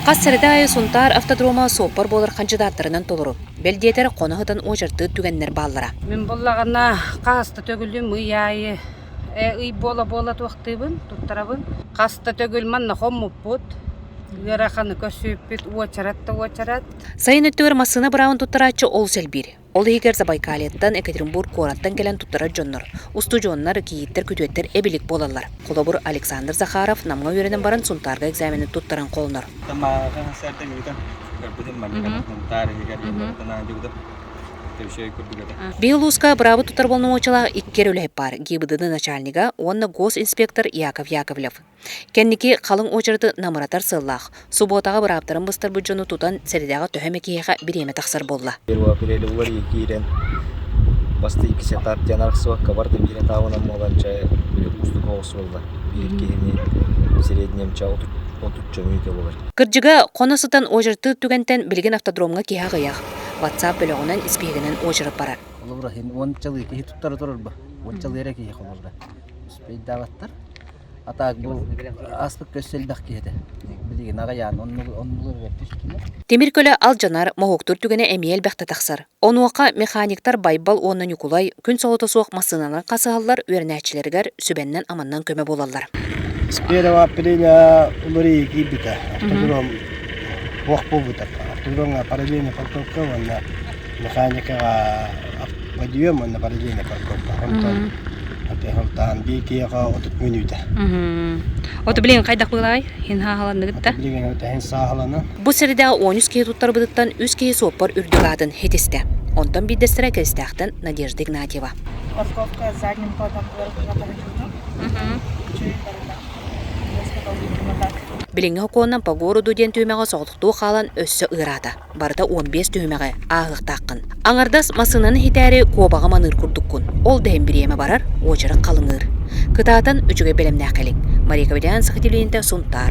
Хас сэрэдэ аайы Сунтаар автодрома суоппар буолар хандьыдааттарынан толору. Бэл диэтэр, хоно сытан уочартыыр түгэннэр бааллара. Мин буллаҕына хас да төгүлүм ый аайы ый буола-буола туохтуубун, туттарабын. Хас да төгүл манна хоммуппут, ыараханы көрсүбүппүт, уочарат да уочарат. Сайын өттүгэр массыына быраабын туттарааччы олус элбиир. Ол иһигэр Забайкальеттан, Екатеринбург куораттан кэлэн туттарар дьоннор, устудьуоннар, кийииттэр, күтүөттэр эбилик буолаллар. Холобур, Александр Захаров Намҥа үөрэнэн баран Сунтаарга экзамены туттаран холонор. Биһи улууска быраабы туттар боломуочуйалаах икки эрэ үлэһит баар, ГИБДД начальнига уонна госинспектор Яков Яковлев. Кэнники халыҥ уочараты намыратар сыаллаах, субуотаҕа бырааптарын быстарбыт дьону тутан сэрэдэҕэ төһө эмэ киһиэхэ бириэмэ тахсар буолла. Первого апреля уларыйа киирэн бастакы икки диэн арахсыбакка барда биир этабынан буолан чэ уустук оҕус буолла. Биир киһини среднем ча отучча мүнүүтэ буолар. Кырдьыга, хоно сытан уочаратыыр түгэнтэн билигин автодромҥа киһи аҕыйах. WhatsApp бөлөҕүнэн испииһэгинэн уочарат барар. Холобура, уончалыы киһи туттара турар бу. Уончалыы эрэ киһи холобура. Успейдаабаттар. А так бу ааспыт көс элбэх киһи этэ. Билигин аҕыйаан оннулар түстүлэр. Тимир көлө алдьанар, моһуоктуур түгэнэ эмиэ элбэхтэ тахсар. Онуоха механиктар Байбал уонна Ньукулай күн солото суох массыыналарын хасыһаллар, үөрэнээччилэригэр сүбэннэн-аманнан көмө буолаллар. С 1 апреля уларыйыы киирбитэ. Автодром туох буолбута. Автодромҥа параллельная парковка уонна механикаҕа подъем уонна параллельная парковка. Онтон Алтаан биир киһиэхэ 30 мүнүүтэ. Ото билигин хайдах быылаай? Хин хааһаланныгыт да? Билигин тэһин сааһыланан. Бу сиридэҕэ 13 киһи туттарбытыттан үс киһи суоппар үрдүк аатын хитистэ. Онтон биирдэстэрэ Киристээхтэн Надежда Игнатьева. Парковка задним ходом Билиҥҥи сокуонунан по городу диэн түһүмэҕи соҕотохтуу хаалан өссө ыараата. Барыта 15 түһүмэҕи ааһыахтааххын. Аҥардас массыынаны иһитээри куобаҕы маныыр курдуккун. Ол да иһин бириэмэ барар, уочарат халыҥыыр. Кытаатан үчүгэй бэлэмнээх кэлиҥ. Мария Каведян, Саха телевидениетэ, Сунтаар.